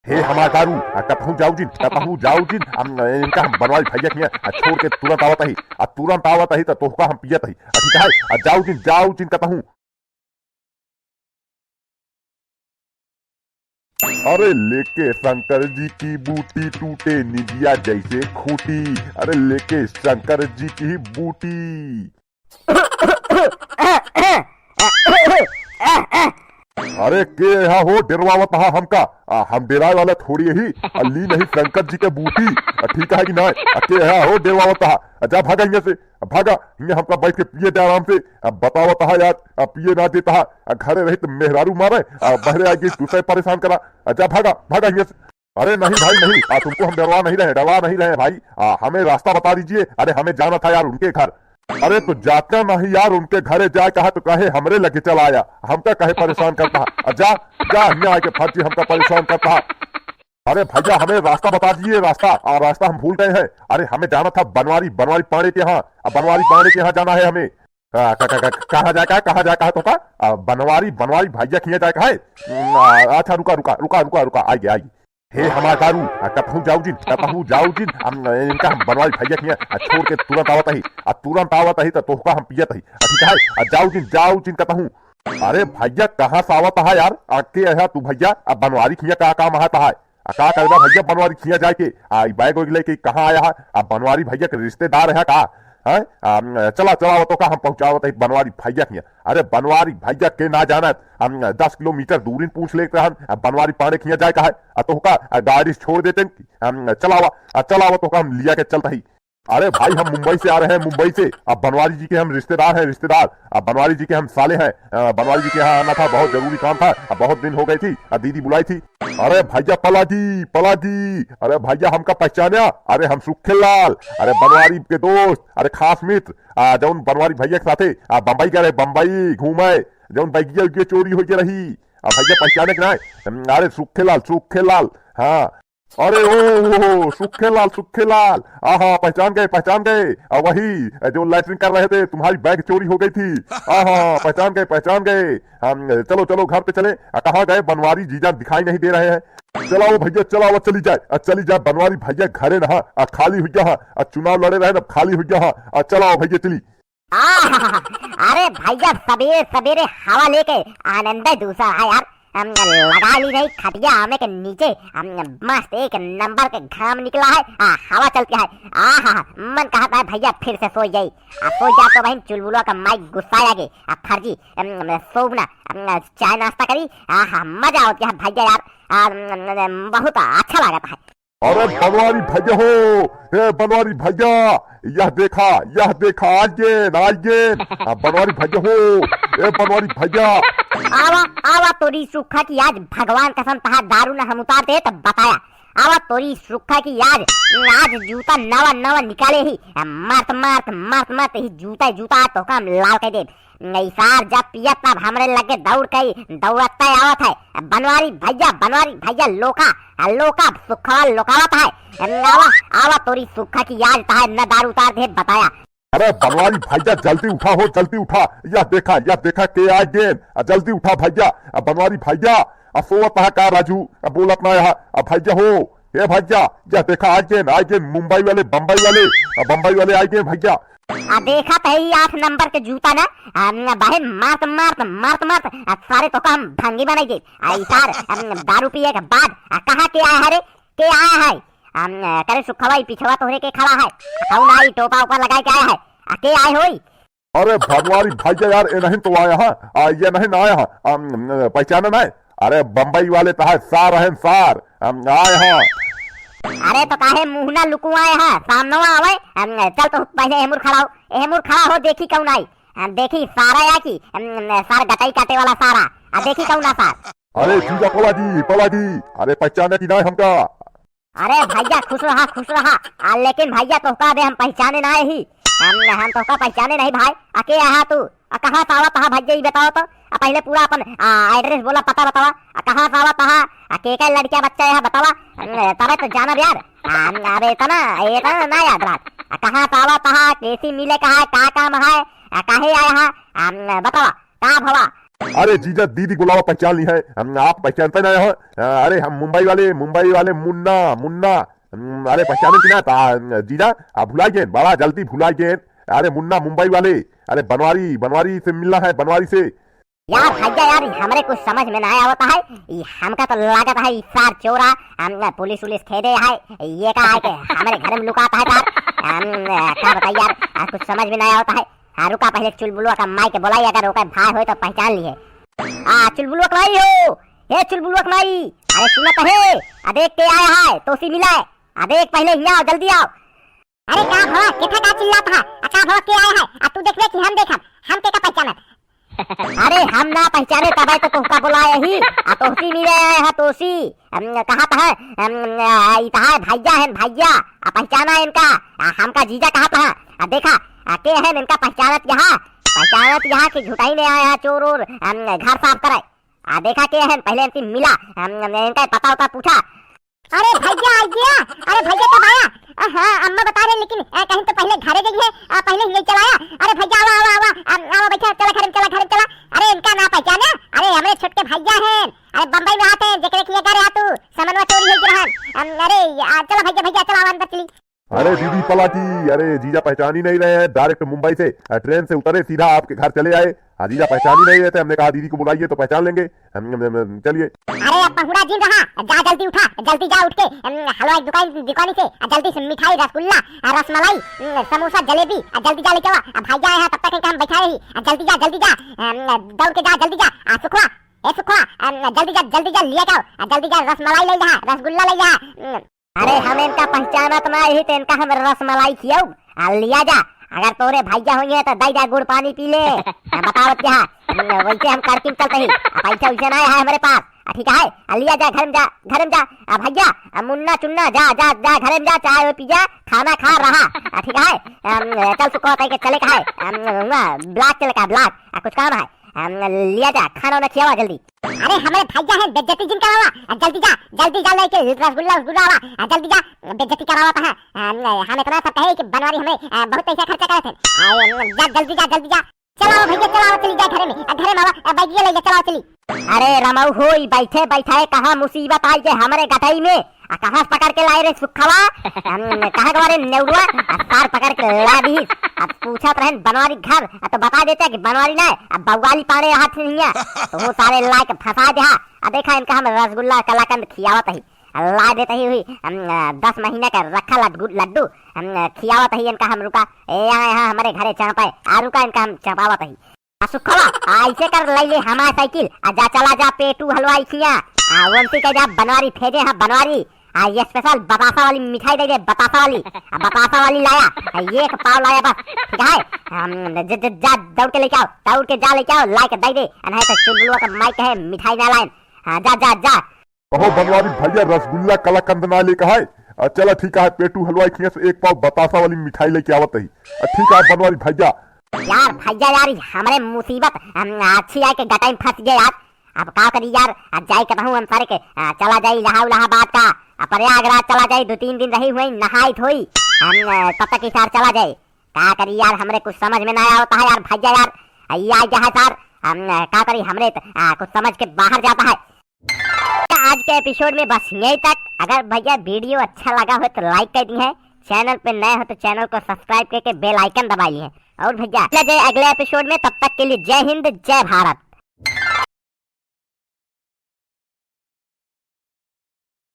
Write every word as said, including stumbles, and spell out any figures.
हे हमार दारू, आ, कतहूँ जाऊ जिन, कतहूँ जाऊ जिन, हम, इनका हम बनवारी भैया किया, आ, छोड़ के तुरंत आवत ही, आ, तुरंत आवत ही, त तोहका हम पियत ही, आ, ठीक है, आ, जाऊ जिन, जाऊ जिन कतहूँ। अरे लेके शंकर जी की बूटी, टूटे निदिया जैसे खूंटी। अरे लेके शंकर जी की बूटी। अरे के हा हो डेरवावत हा हमका? आ, हम डेराए वाला थोड़ी ही। आ, ली नहीं शंकर जी के बूटी। आ, ठीक है कि ना? आ, के हा हो डेरवावत हा? आ, जा भागा हियां से। अब भागा, हियाँ हमका बैठ के पिए दे आराम से। अब बतावत हा यार, अब पिए ना देता हा, अब घरे रही तो मेहरारू मारे, अब बहरे आ गई दूसरे परेशान करा। अब जा भागा, भागा हियाँ से। अरे नहीं भाई नहीं, आ, तुमको हम डरवा नहीं रहे, डरवा नहीं रहे भाई। आ, हमें रास्ता बता दीजिए। अरे हमें जाना था यार उनके घर। अरे तो जाता नहीं यार उनके घरे, जाए कहा तो कहे हमरे लगे चला आया, हमका कहे परेशान करता हा। आ, जा, जा हियाँ आके फर्जी हमका परेशान करता हा। अरे भैया, हमें रास्ता बता दीजिए, रास्ता। आ, रास्ता हम भूल गए हैं। अरे, हमें जाना था बनवारी, बनवारी पांड़े के यहाँ। अब बनवारी पांड़े के यहाँ जाना है हमें। आ, क-, क-, क-, कहाँ जाए का, कहाँ जाए का है तोका? आ, बनवारी, बनवारी भैया खिया जाए का है। हम्म, आ, अच्छा, रुका, रुका, रुका, रुका, रुका, आइए, आइए। हे हमार दारू, आ, कतहूँ जाऊ जिन, कतहूँ जाऊ जिन, हम, इनका हम बनवारी भैया खिया, आ, छोड़ के तुरंत आवत ही, आ, तुरंत आवत ही, तो तोहका हम पियत ही, आ, ठीक है, आ, जाऊ जिन, जाऊ जिन कतहूँ। अरे भैया, कहाँ से आवत हा यार? आ, के है तू भैया? अब बनवारी खिया का काम आता है? आ, का करबा भैया बनवारी खिया जाए के? आ, ई बैग वैग लेके कहाँ आया है? आ, बनवारी भैया के रिश्तेदार है का? हैं? आ, चला, चला, वो तो का हम पहुँचावत है बनवारी भैया खिया। अरे बनवारी भैया के ना जानत, हम दस किलोमीटर दूरी पूछ लेत रहन, आ, बनवारी पांड़े खिया जाए का है? आ, तोहका, आ, गाड़ी से छोड़ देते, हम चलावा, आ, चलावा, तोहका हम लिया के चलत ही। अरे भाई, हम मुंबई से आ रहे हैं, मुंबई से। अब बनवारी जी के हम रिश्तेदार हैं, रिश्तेदार। अब बनवारी जी के हम साले हैं। अ, बनवारी जी के यहाँ आना था, बहुत जरूरी काम था। अब बहुत दिन हो गई थी, अब दीदी बुलाई थी। अरे भैया पलागी, पलागी, अरे भैया हमका पहचान्या? अरे हम सुखेलाल, अरे बनवारी के दोस्त, अरे खास मित्र, आ, जौन बनवारी भैया के साथे, आ, बम्बई गए रहे, बम्बई घूमे, जौन बैगिया उगिया चोरी हो गया रही। आ, भैया पहचाने के ना? अरे सुखेलाल, सुखेलाल, हाँ। अरे ओ, ओ, ओ, सुखेलाल, सुखेलाल, आहा, पहचान गए, पहचान गए। आ, वही, जो लैट्रिन कर रहे थे, तुम्हारी बैग चोरी हो गई थी। आहा, पहचान गए, पहचान गए। हम, चलो, चलो, घर पे चले। आ, कहाँ गए बनवारी जीजा, दिखाई नहीं दे रहे हैं। चलाओ भैया, चलाओ, चली जाए, आ, चली जाए, बनवारी भैया घरे नहा, आ, खाली हुई गया हा, आ, चुनाव लड़े रहे ना, खाली हुई गया हा, आ, चलाओ भैया, चली। आह, अरे भैया, सबेरे सबेरे हवा लेके आनंद दूसरा है यार। हम लगा ली रही खटिया आमे के नीचे, हम मस्त एक नंबर के घाम निकला है, आ, हवा चलती है। आह, मन कहता है भैया फिर से सो जाई। आ, सो जा तो बहन चुलबुलवा का माइक गुस्सा आ गए। आ, फर्जी, हम, हम, सोब ना, हम, चाय नाश्ता करी। आह, मजा आवत है भैया यार। आ, हम, बहुत अच्छा लागत है। अरे बनवारी भैया हो, ए बनवारी भैया, यह देखा, यह देखा, आइगेन, आइगेन। आ, बनवारी भैया हो, ए बनवारी भैया। आवा, आवा तोरी सुखा की आज भगवान कसम तहा दारू न हम उतार दे तब बताया। आवा तोरी सुखा की आज, आज जूता नवा नवा निकाले ही। आ, मारत, मारत, मारत, मारत ही जूता, जूता तोहका हम लाल कर दे। नहीं सार, जब पियत तब हमरे लगे दौड़ के दौड़ते आवत है। बनवारी भैया, बनवारी भैया, लोका, आ, लोका, सुखवा लोकावत है। आवा, आवा, तोरी सुखा की याद तहार न दारू उतार दे बताया। अरे बनवारी भैया, जल्दी उठा हो, जल्दी उठा। यह देखा, यह देखा, के आइगेन। आ, जल्दी उठा भैया। आ, बनवारी भैया, आ, सोवत है का राजू? आ, बोलत ना यहाँ। आ, भैया हो, ए भैया, यह देखा, आइगेन, आइगेन, मुंबई वाले, बम्बई वाले, आ, बम्बई वाले आइगेन भैया। आ, देखा त ही आठ नंबर के जूता ना, आ, न, बाहे मारत, मारत, मारत, मारत, आ, सारे तोका हम भंगी बनाई दे। आ, ई सार, आ, दारू पिए के बाद, आ, कहाँ के आया है रे? के आया है? आ, न, करे सुखवा, ई पिछवा तोहरे के खड़ा है? आ, कौन आई टोपा ऊपर लगाए के आया है? आ, के आए होई? अरे भगवारी भैया यार, ए नहीं तो आया है, आ, ये नहीं ना आया है, आ, न, पहचाना नहीं? अरे बम्बई वाले तो है, सार हैं सार, हम आए हैं। अरे तो काहे मुंह ना लुकुआए है, सामने आवे। हम, चल तो पहले एहमुर खड़ा हो, एहमुर खड़ा हो, देखी कौन आई। हम देखी सारा या की, हम, सार गटाई काटे वाला सारा। आ देखी कौन आ सार। अरे जीजा पलागी, पलागी, अरे पहचाने की ना हमका? अरे भैया खुश रहा, खुश रहा। आ लेकिन भैया तोहका अबे हम पहचाने ना ही। हम, हम तोहका पहचाने नहीं भाई। आ के आहा तू? आ कहाँ से आवत हा भैया, ई बतावा तो। आ पहले पूरा अपन, आ, एड्रेस बोला, पता बतावा। आ कहाँ से आवत हा? आ के का लड़किया बच्चा है बतावा। अम, तबे तो जानब यार। आ, अबे इतना, इतना ना याद रहा। आ कहाँ से आवत हा? केसी मिले का है? का काम है? आ काहे आया हा? आ, अम, बतावा। का भवा? अरे जीजा, दीदी बुलावा, पहचान ली है। हम, आप पहचानते नहीं हो? अरे हम मुंबई वाले, मुंबई वाले मुन्ना, मुन्ना। हम, अरे पहचाने कि ना ता, जीजा? आप भुला गए, बड़ा जल्दी भुला गए। अरे मुन्ना मुंबई वाले, अरे बनवारी, बनवारी से मिलना है, बनवारी से। यार भैया यार, हमरे कुछ समझ में ना आवत है। ई हमका तो लागत है, ई सार चोरा, हम, पुलिस उलिस खेदे है, ये का है के हमरे घर में लुकात है सार। हम, का बताई यार, आ, कुछ समझ में ना आवत है। हाँ, रुका, पहले चुलबुलवा का माई के बोलाई, अगर ओकर भाई होई तो पहचान लिए। आ, चुलबुलवा के माई हो, हे चुलबुलवा के माई, अरे सुनत है, आ देख के आया है, तोसी मिला है, आ देख पहले हियाँ आओ, जल्दी आओ। अरे का भवा, केथा का चिल्लात है? आ का भवा, के आया है? आ तू देखबे कि हम देखब? हम के का पहचानब? अरे हम ना पहचाने तबे तो तोहका बोलाए ही। आ तोसी मिले आए हैं, तोसी। हम कहत है, हम, आ, ई तो है भैया है, भैया। आ पहचाना इनका? आ हमका जीजा कहत है। आ देखा, आ के है इनका पहचानत यहाँ? पहचानत यहाँ कि झुठाई में आया है चोर ओर, हम, घर साफ करे। आ देखा के है, पहले इनसे मिला, हम, इनका पता उता पूछा। अरे भैया आ गया, अरे भैया कब आया? आ, हाँ, अम्मा बता रहे, लेकिन, आ, कहीं तो पहले घरे गई है, आ, पहले ही चला आया। अरे भैया आवा, आवा, आवा, आ, आवा, बैठा, चला घर में, चला घर में, चला। अरे इनका ना पहचाना? अरे हमरे छोटके भैया हैं, अरे बम्बई में आते हैं, जेकरे किए करे आ तू, समनवा चोरी हो गया रहन। अम, अरे, आ, चला भैया, भैया, चला आवा अंदर चली। अरे दीदी पलाटी, अरे जीजा पहचान ही नहीं रहे हैं, direct मुंबई से, आ, train से उतरे, सीधा आपके घर चले आए। हाँ जीजा पहचान ही नहीं रहे थे, हमने कहा दीदी को बुलाइए तो पहचान लेंगे। हम, हम, हम, चलिए। अरे अब पहुड़ा जिन रहा, जा जल्दी उठा, जल्दी जा उठ के, अम, हलवाई दुकान, दुकानी से, आ, जल्दी से मिठाई, रसगुल्ला, आ, रसमलाई, अम, समोसा, जलेबी, आ, जल्दी जा लेके आवा। आ, भैया आए हैं, तब तक इनका हम बैठा रही। आ, जल्दी जा, जल्दी जा, अम, दौड़ के जा, जल्दी जा। आ, सुखवा, ए सुखवा, अम, जल्दी जा, जल्दी जा, लिया जाओ। आ, जल्दी जा, रसमलाई ले जा, रसगुल्ला ले जा। अम, अरे हम इनका पहचानत ना ही तो इनका हम रसमलाई खियाऊ। आ, लिया जा, अगर तोरे भैया होइए तो दे जा गुड़ पानी पी ले। आ, बतावत क्या? अम, वैसे हम कड़किन चलते ही, आ, पैसा वैसे ना है हमारे पास। आ, ठीक है, आ, लिया जा, घर में जा, घर में जा। आ, भैया, आ, मुन्ना चुन्ना, जा, जा, जा, घर में जा, चाय वो पी जा, खाना खा रहा। आ, ठीक है, अम, चल सुखवा ताई के चले का है, अम, हुआ, block चले का, block। आ, कुछ काम है, अम, लिया जा, खाना वाना खियावा जल्दी। अरे हमरे भैया हैं, बेइज्जती जिन करावा, आ, जल्दी जा, जल्दी जा, लेके रसगुल्ला, रसगुल्ला आवा, आ, जल्दी जा, बेइज्जती करावा तो है। अम, हम इतना सब कहे कि बनवारी हमें, आ, बहुत पैसा खर्चा करत है। आ, अम, जा, जल्दी जा, जल्दी जा। चलाओ भैया, चलाओ, चली जा घरे में, आ, घरे में आवा, आ, बैगिया ले जा, चलाओ, चली। अरे रमऊ होई, बैठे बैठे कहाँ मुसीबत आई जे हमरे गटई में, आ कहाँ से पकड़ के लाए रे सुखवा? हम कहाँ के बारे नेउरुआ, आ सार पकड़ के ला दी। अब पूछत रहन बनवारी घर, आ तो बता देते कि बनवारी ना, अब बउआली पाड़े हाथ नहीं है, तो वो सारे ला के फंसा दे। आ देखा इनका हम रसगुल्ला कलाकंद खियावत ही, आ ला देते ही हुई, हम, आ, दस महीना का रखा लड्डू, लड्डू, हम, आ, खियावत ही इनका हम। रुका, ए, यहाँ, यहाँ हमारे घरे चाँपे, आ रुका इनका हम चपावत ही। आ सुखवा, आ ऐसे कर लई ले हमार साइकिल, आ जा चला जा पेटू हलवाई खिया, आ वंशी के जा बनवारी भेजे हाँ बनवारी, आ ये special बतासा वाली मिठाई दे दे, बतासा वाली, आ बतासा वाली लाया, आ ये एक पाव लाया बस, ठीक है? हम, ज-, ज-, जा दौड़ के लेके आओ, दौड़ के जा लेके आओ, ला के दे दे, आ नहीं तो चुलबुलवा का माई कहे मिठाई ना लाइन, हाँ जा, जा, जा। अहो बनवारी भैया, रसगुल्ला कलाकंद ना लेके आए। अ, चला ठीक है, पेटू हलवाई खिया से एक पाव बतासा वाली मिठाई लेके आवत ही। अ, ठीक है बनवारी भैया। यार भैया यार, हमरे मुसीबत, हम, अच्छी आए के गटाई में फंस गए यार। अब का करी यार, अब जाए के रहूं हम सारे के, अ, चला जाई इलाहा इलाहाबाद का, अ, प्रयागराज चला जाई, दो तीन दिन रही हुई, नहाई धोई। हम, अ, तब तक इसार चला जाए। का करी यार, हमरे कुछ समझ में ना आवता है यार भैया यार। अ, ये आ गया है सार, हम, अ, का करी, हमरे त, अ, कुछ समझ के बाहर जाता है। आज के episode में बस यहीं तक। अगर भैया video अच्छा लगा हो तो like कर दी है, channel पे नए हो तो channel को subscribe करके bell icon दबा ली है। और भैया मिला जाए अगले episode में, तब तक के लिए जय हिंद, जय भारत।